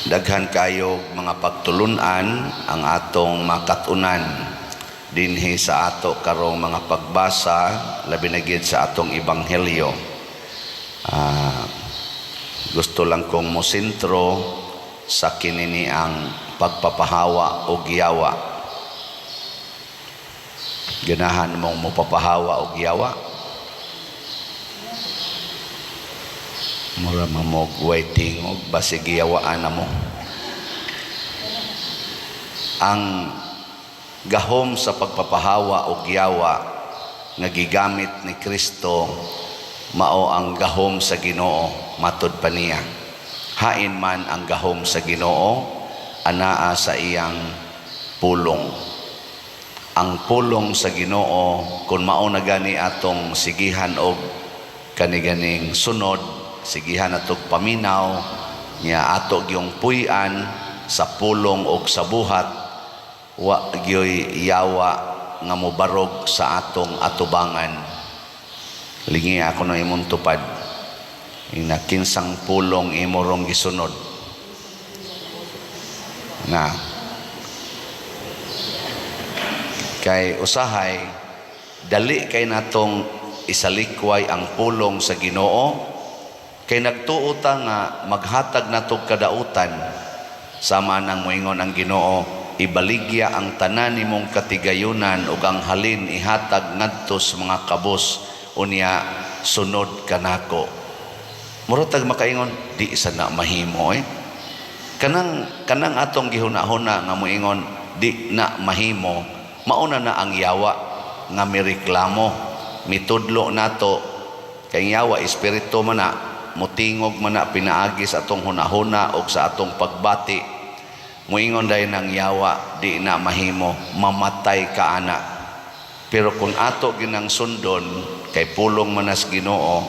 Daghan kayo mga pagtulunan ang atong makatunan dinhi sa ato karong mga pagbasa, labi na gid sa atong ebanghelyo. Gusto lang kong mosentro sa kinini ang pagpapahawa o giyawa. Ganahan mong mopapahawa og yawa? Mura mamog way tingog, basig giyawaan na mo. Ang gahom sa pagpapahawa og yawa nga gigamit ni Kristo mao ang gahom sa Ginoo, matud pa niya. Hain man ang gahom sa Ginoo? Anaa sa iyang pulong. Ang pulong sa Ginoo, kung mao na gani atong sigihan og kaniganing sunod, sigihan atog paminaw niya, ato gyung puy-an sa pulong og sa buhat, wa gyoy yawa nga mobarog sa atong atubangan. Lingi ako na imong tupad. Ina, kinsang pulong imo rong gisunod na? Kay usahay dali kay natong isalikway ang pulong sa Ginoo kay nagtuo ta nga maghatag natog kadautan, sama nang moingon ang Ginoo, "Ibaligya ang tanan nimong katigayunan ug ang halin ihatag ngadto sa mga kabos, unya sunod kanako." Mura tag makaingon, "Di isa na mahimo eh." Kanang atong gihuna-huna nga moingon di na mahimo, mauna na ang yawa nga mireklamo, mitudlo nato, kay yawa espiritu man na, mutingog man na pinaagi sa atong hunahuna o sa atong pagbati. Muingon dayon ang yawa, "Di na mahimo, mamatay ka ana." Pero kung ato ginang sundon kay pulong manas Ginoo,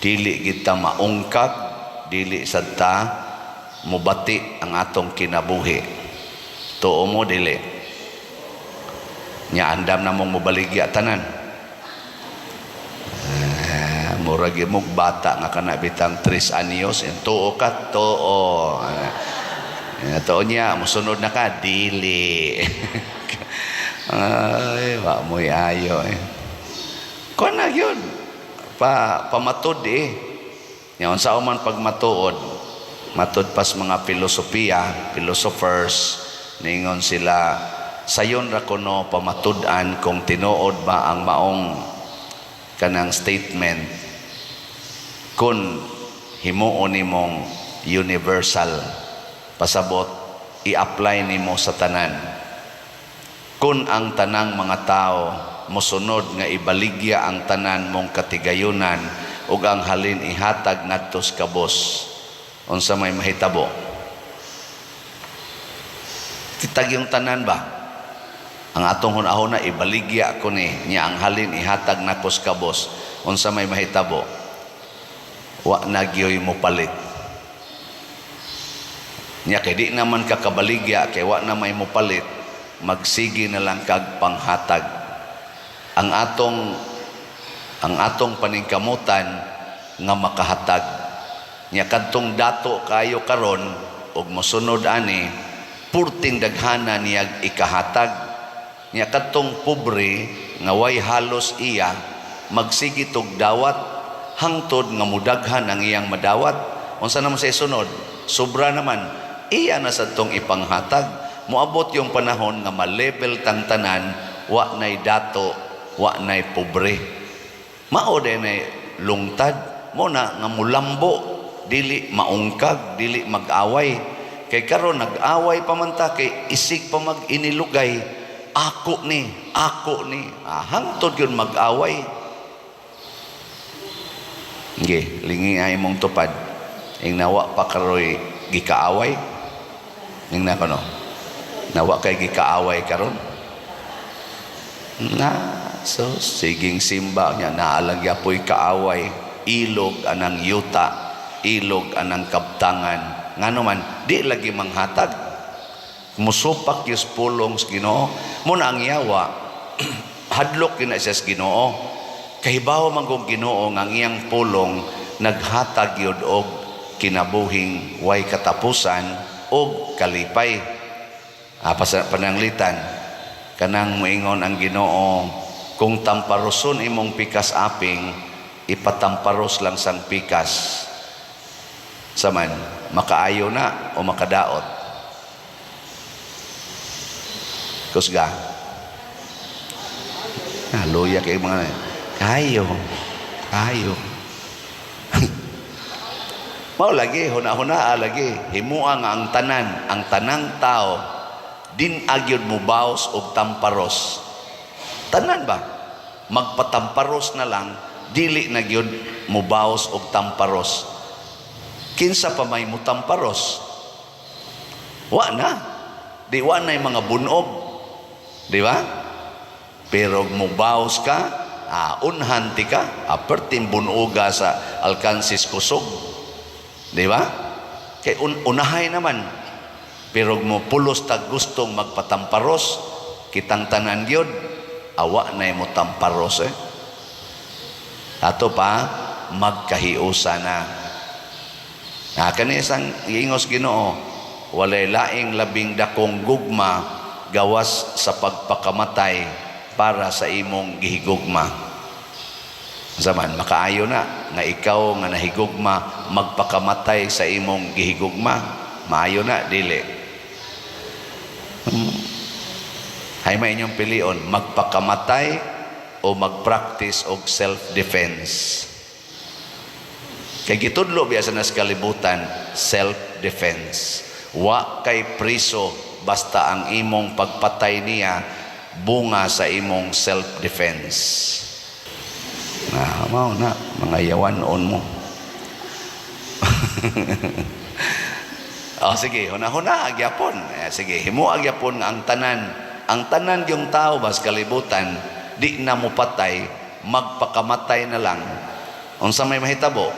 dili kita maungkag, dili sad ta mubati ang atong kinabuhi. Tuo mo, dili? Nya andam na mong mobaligya tanan? Ah, murag mong bata nga kana bitang 3 anyos. Tuo ka? Tuo. Ah, tuo niya, musunod na ka? Dili. Ay, wa mo'y ayo eh. Kuan na yun. Pamatud eh. Nya unsa man pagmatuod? Matud pas mga filosofiya, philosophers, ningon sila, sayon ra kuno pamatud-an kung tinuod ba ang maong kanang statement kung himuon nimong universal, pasabot i-apply nimo sa tanan. Kung ang tanang mga tao mosunod nga ibaligya ang tanan mong katigayunan ug ang halin ihatag ngadto sa kabos, unsa may mahitabo? Kitag yung tanan ba? Ang atong hunahuna, ibaligya ko ni niya, ang halin ihatag nako sa kabos, unsa may mahitabo? Wa na gyoy mo palit niya kay di naman ka kabaligya, kay wa na may mopalit, magsige na lang kag panghatag. Ang atong paningkamutan nga makahatag nya kadtong dato kayo karon og mosunod ani, purting daghana niyag ikahatag nya. Kadtong pobre nga way halos iya, magsige tog dawat hangtod nga mudaghan ang iyang madawat. Unsa naman sa isunod? Sobra naman, iya na sa tong ipanghatag. Moabot yung panahon nga ma-level tang tanan, wa nay dato, wa nay pobre. Mao din ay lungtad mo na nga mulambo, dili maungkag, dili mag-away. Kay karon nag-away pa man ta kay isig pa mag inilugay, ako ni, ako ni. Ah, hangtod yun mag-away. Nge, lingi ay mong tupad. Ing nawa pa karoy gikaaway. Ing na kono. Nawa kay gikaaway karon. Na, so siging simba niya naalang yapoy kaaway, ilog anang yuta, ilog anang kabtangan. Ngano man di lagi manghatag. Musupak yus pulong sa Ginoo. Muna ang yawa hadlok gyud na siya sa Ginoo. Kahibaw man kung Ginoo nga ang iyang pulong naghatag yun og kinabuhing way katapusan og kalipay. Ah, pananglitan kanang moingon ang Ginoo, kung tamparoson imong pikas aping, ipatamparos lang sang pikas. Saman, makaayo na o makadaot? Kusga. Ah, luya kay mga kayo. Kayo. Mao lagi, huna-huna lagi. Himua nga ang tanan, ang tanang tao, din agyod mo baos og tamparos. Tanan ba? Magpatamparos na lang, dili na gyud mo baos og tamparos. Kinsa pa may mutamparos? Wa na. Di wa na yung mga bunob. Di ba? Pero mubaos ka, unhan ti ka, perting bunoga sa alkansis kusog. Di ba? Kay unahay naman. Pero mo pulos tag gustong magpatamparos, kitang tanan gyud, awa na mo tamparos eh. Ato pa, magkahiusa na. Na kani isang giingos Ginoo, walay laing labing dakong gugma gawas sa pagpakamatay para sa imong gihigugma. Zaman makaayo na nga ikaw nga nahigugma magpakamatay sa imong gihigugma, maayo na dili? Hay may inyong pilion, magpakamatay o magpractice og self-defense. Kay gitudlo biya sa nas kalibutan, self-defense. Wa kay priso basta ang imong pagpatay niya bunga sa imong self-defense. Na mao na mga yawan-on mo. Oh, sige, huna-huna gyapon. Eh, sige, himua gyapon nga ang tanan yung tao bas kalibutan di na mo patay, magpakamatay na lang. Unsa may mahitabo?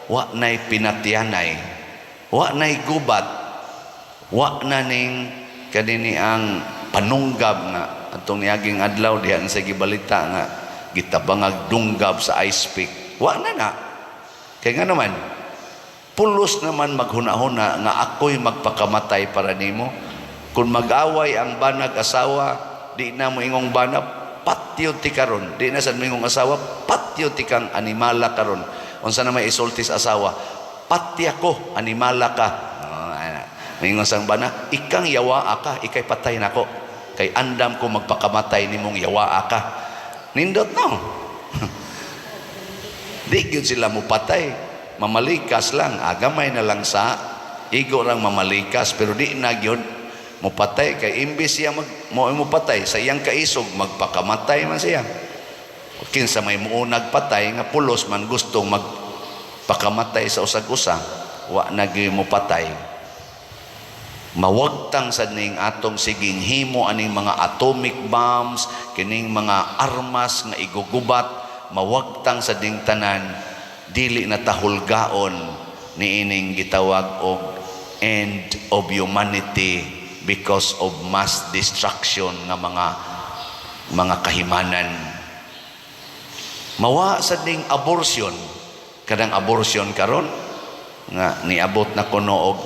Wa nay pinatyanay. Wa nay gubat. Wa na ning kanini ang panunggab nga atong niaging adlaw diha sa gibalita nga gitabangag dunggab sa ice pick. Wa na na. Kay nga naman, pulos naman maghuna-huna nga ako'y magpakamatay para nimo. Kung mag-away ang banag asawa, di na mo ingong bana, patyo ti karon. Di na sad mo ingong asawa, patyo ti kang animala karon. Unsa na may isulti sa asawa? Patya ko, animala ka. Oh, ana. Mingon sang bana, ikang yawaa ka, ikay patay nako. Kay andam ko magpakamatay nimong yawaa ka. Nindot no. Di gyud sila mo patay. Mamalikas lang, agamay na lang sa igo rang mamalikas, pero di na gyud mupatay kay imbis siya mag mo mupatay sa iyang kaisog, magpakamatay man siya. Kinsa may muunag patay nga pulos man gustong magpakamatay sa usag-usa, wa na gyud mupatay. Mawagtang sad ning atong siging himo aning mga atomic bombs, kining mga armas nga igugubat, mawagtang sa ding tanan, dili na tahulgaon niining gitawag og end of humanity because of mass destruction nga mga kahimanan. Mawa sa ding abortion, kanang abortion karon nga niabot na kuno og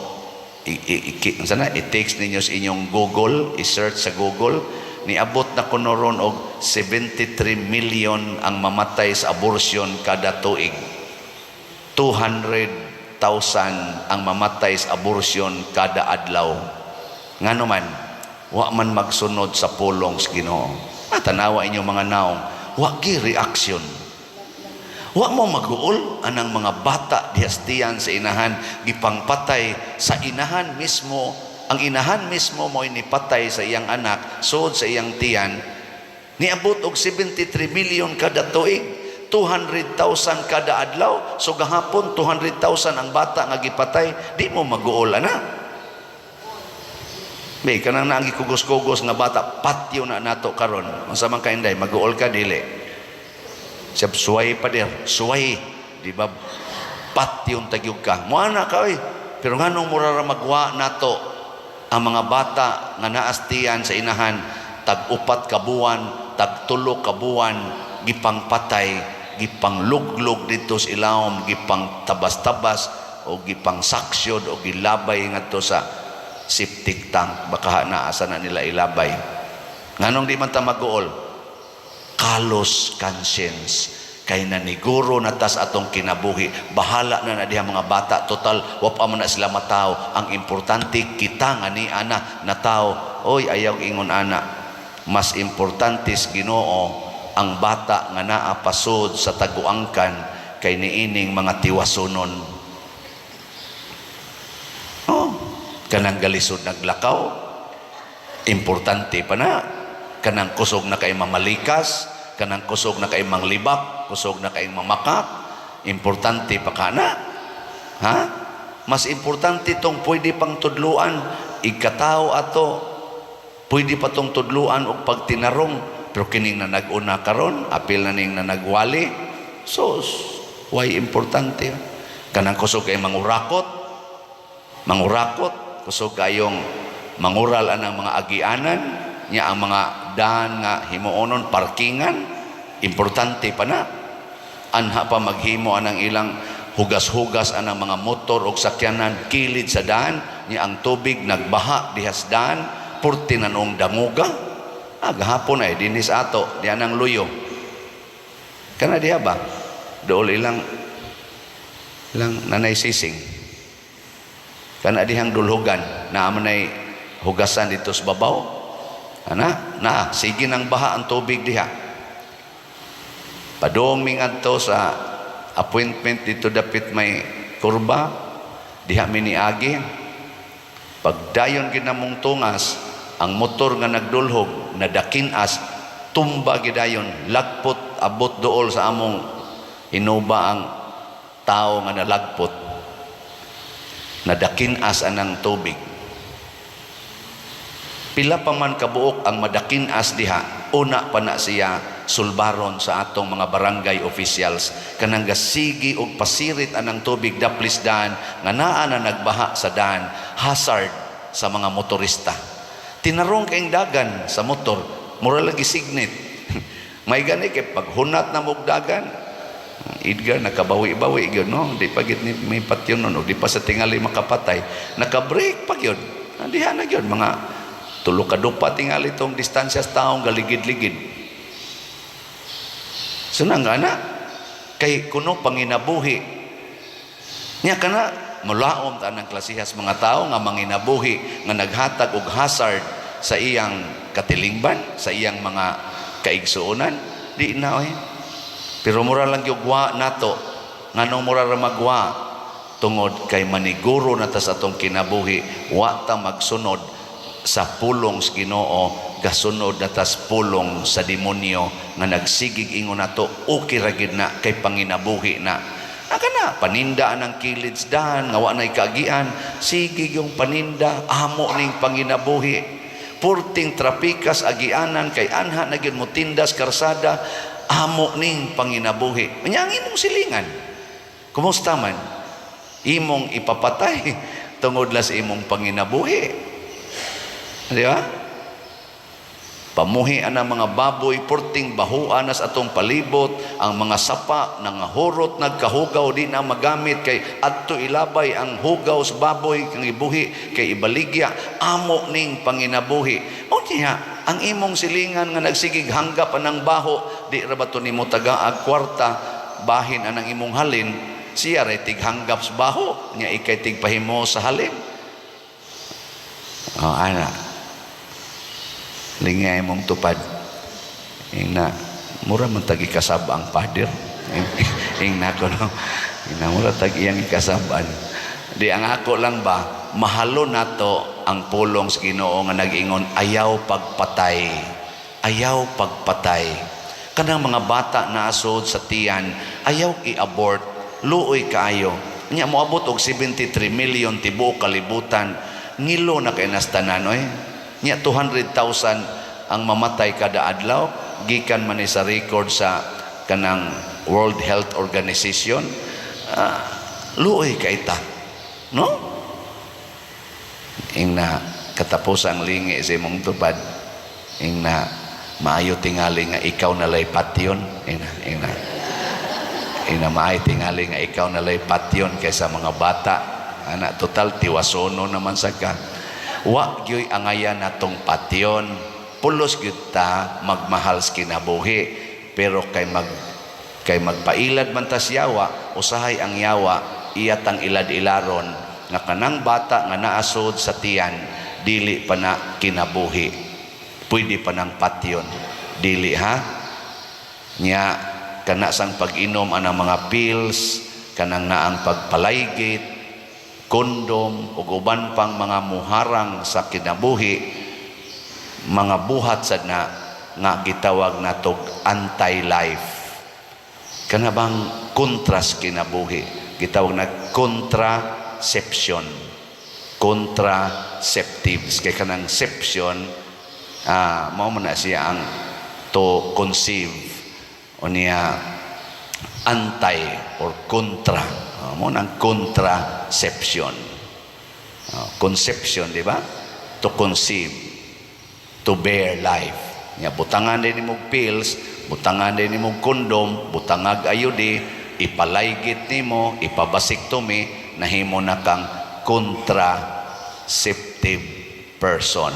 sana i-text ninyo sa inyong Google, i-search sa Google, niabot na kuno ron og 73 million ang mamatay sa abortion kada tuig. 200,000 ang mamatay sa abortion kada adlaw. Ngano man, wa man magsunod sa pulong sa Ginoo. Tanawa inyong mga naong, wa gi reaction. Wa mo maguol anang mga bata dihastiyan sa inahan, gipangpatay sa inahan mismo. Ang inahan mismo mo nipatay sa iyang anak sud sa iyang tiyan. Niabot og 73 million kada tuig, 200,000 kada adlaw. So gahapon 200,000 ang bata nga gipatay. Di mo maguol ana? May kanang naangi kugos-kugos nga bata, patyo na nato karon. Unsa man ka, inday, maguol ka dili? Sab suway pa der, suway, di ba? Patyon tagyog ka. Moana ka oy. Pero nganong mura ra magwa nato ang mga bata nga naastiyan sa inahan, tag 4 ka buwan, tag 3 ka buwan, gipangpatay, gipangluglog dito sa ilawom, gipang tabas-tabas. o gipangsaksyon o gilabay ngadto sa septic tank. Baka naa sa na nila ilabay. Nganong di man ta maguol? Callous conscience, kay naniguro na tas atong kinabuhi. Bahala na na diha mga bata, total wa pa man na sila matawo. Ang importante, kita nga ni ana na tao. Oy, ayaw ingon ana. Mas importante sa Ginoo ang bata nga naa pasod sa taguangkan kay niining mga tiwasunon. Oh, kanang galisod naglakaw, importante pa na. Kanang kusog na kay mamalikas, kanang kusog na kay manglibak, kusog na kay mamakak, importante pa kana. Ha, mas importante tong pwede pang tudluan, ikatao ato, pwede pa tong tudluan og pagtinarong. Pero kining na nag-una karon, apil na ning na nagwali, so why importante. Kanang kusog kay mangurakot, mangurakot, kusog kayong mangural anang mga agianan nya, ang mga daan nga himuonon parkingan, importante pa na. Anha pa maghimo anang ilang hugas-hugas anang mga motor og sakyanan kilid sa daan nya, ang tubig nagbaha dihas daan, purti na noong danguga. Ah, gahapon ay dinis ato diyan ang luyo kana diha ba, dool ilang ilang nanay sising kana dihang dulhugan na manay hugasan dito sa babaw ana na sige nang baha ang tubig diha. Padong mi ngadto sa appointment dito dapit may kurba diha mi niagi. Pagdayon ginamong tungas, ang motor nga nagdulhog nadakinas, tumba gidayon, lagpot, abot dool sa among inuba ang tao nga nalagpot. Nadakinas anang tubig. Pila pa man kabuok ang madakinas diha, una pa na siya sulbaron sa atong mga barangay officials, kanang gasigi og pasirit anang tubig daplis daan nga naa na nagbaha sa daan, hazard sa mga motorista. Tinarong kayong dagan sa motor, mura lagi signit. May gani kay paghunat na mog dagan, Edgar, nakabawi-bawi gyud, no? Di pa gid ni may patyon no, di pa sa tingali makapatay. Naka-brake pa gyud. Diha na gyud mga tulo ka dupa tingali tong distansya sa taong galigid-ligid. So nang na kay kuno panginabuhi. Nya kana mulaom ta ng klasihas mga tao nga manginabuhi nga naghatag og hazard sa iyang katilingban, sa iyang mga kaigsuonan, di na oy. Pero mura lang gyud wa nato. Nganong mura ra magwa? Tungod kay maniguro na ta sa atong kinabuhi, wa ta magsunod sa pulong sa Ginoo, gasunod na tas pulong sa demonyo nga nagsigig ingon nato, okay ra gyud na kay panginabuhi na. Aka na, paninda ang kilid daan, nga wa na'y kaagian, sige yung paninda, amo ning panginabuhi. Purting trapikas agianan kay anha na gyud mo tindas karsada, amo ning panginabuhi. Nya ang imong silingan, kumusta man? Imong ipapatay tungod la sa imong panginabuhi. Di ba? Pamuhi ang mga baboy, purting bahuan nas atong palibot, ang mga sapa, nangahurot, nagkahugaw, di na magamit, kay adto ilabay ang hugaw sa baboy, kang ibuhi, kay ibaligya, amo ning panginabuhi. O niya, ang imong silingan nga nagsigig hanggap anang baho, di ra ba to nimo tagaag kwarta, bahin anang imong halin, siya ray tighanggap sa baho, nya ikay tigpahimo sa halin. Oh, ana. Lingay mong tupad. Ing na, mura man tagi kasab ang pader. Ing na ko, no. Ing na mura tag iyang ikasaban. Di ang ako lang ba, mahalo nato ang pulong sa Ginoo nga nag-ingon, ayaw pagpatay. Ayaw pagpatay. Kanang mga bata na asod sa tiyan, ayaw i-abort, luoy kaayo. Nya moabot og 73 million tibuok kalibutan, ngilo na kay nas tanan oy. Nya 200,000 ang mamatay kada adlaw gikan man ni sa record sa kanang World Health Organization. Ah, luoy kay ta. No? Ing na katapos ang lingi sa imong tupad. Ing na maayo tingali nga ikaw na lay patyon. Ing na, ing na. Inamaay tingali nga ikaw nalay patyon kaysa mga bata. Ana, total tiwasono naman sa ka. Wa gyoy angayan natong patyon. Pulos gyud ta magmahal sa kinabuhi, pero kay magpailad man tas yawa, usahay ang yawa iya tang ilad-ilaron nga kanang bata nga naasod sa tiyan dili pa na kinabuhi, pwede pa nang patyon. Dili ha nya kana sang pag-inom anang mga pills, kanang naang pagpalaygit, kondom ug uban pang mga muharang sa kinabuhi, mga buhat sad na nga gitawag natog anti-life, kana bang kontras kinabuhi, gitawag na contraception, contraceptives, kay kanang ception, mao man na siya ang to conceive. Unya anti or kontra, mo nang contraception. Conception, di ba? To conceive, to bear life. Nya butangan din nimo pills, butangan din nimo kondom, butangag IUD, ipalaygit nimo, ipabasectomy, nahimo na kang contraceptive person.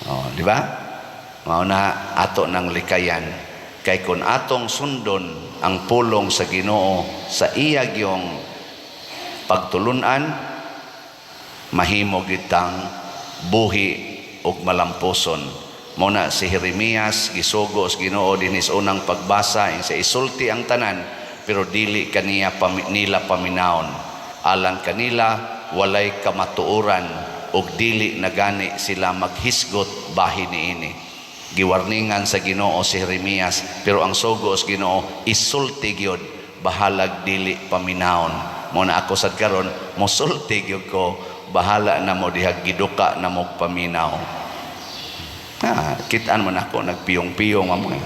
Oh, di ba? Mao na ato nang likayan kay kun atong sundon ang pulong sa Ginoo sa iya gyong pagtulunan, mahimo gitang buhi ug malampuson. Mo na si Jeremias gisugo sa Ginoo dinhi sa unang pagbasa sa isulti ang tanan, pero dili kaniya nila paminawon. Alang kanila walay kamatuoran ug dili nagani sila maghisgot bahin niini. Giwarningan sa Ginoo si Jeremias, pero ang sugo sa Ginoo, isulti gyud bahalag dili paminawon. Mo na ako sad karon mosulti gyud ko, bahala na mo diha giduka na mo paminaw. Ah, kitaan man ako nagpiyong-piyong mo.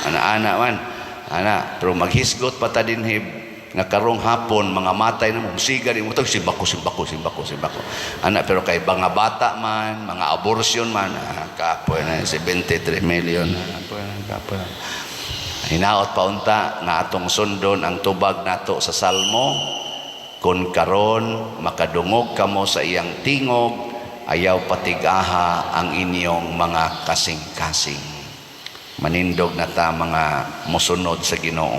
Ana-ana man. Ana, pero maghisgot pa ta dinhi nga karong hapon mga matay na mo siga di mo tag simbako, simbako, simbako, simbako. Ana, pero kay mga bata man, mga abortion man, kapoy na 73 million. Kapoy na, kapoy na. Hinaot pa unta nga atong sundon ang tubag nato sa Salmo: "Kun karon makadungog kamo sa iyang tingog, ayaw patigaha ang inyong mga kasing-kasing." Manindog na ta, mga musunod sa Ginoo.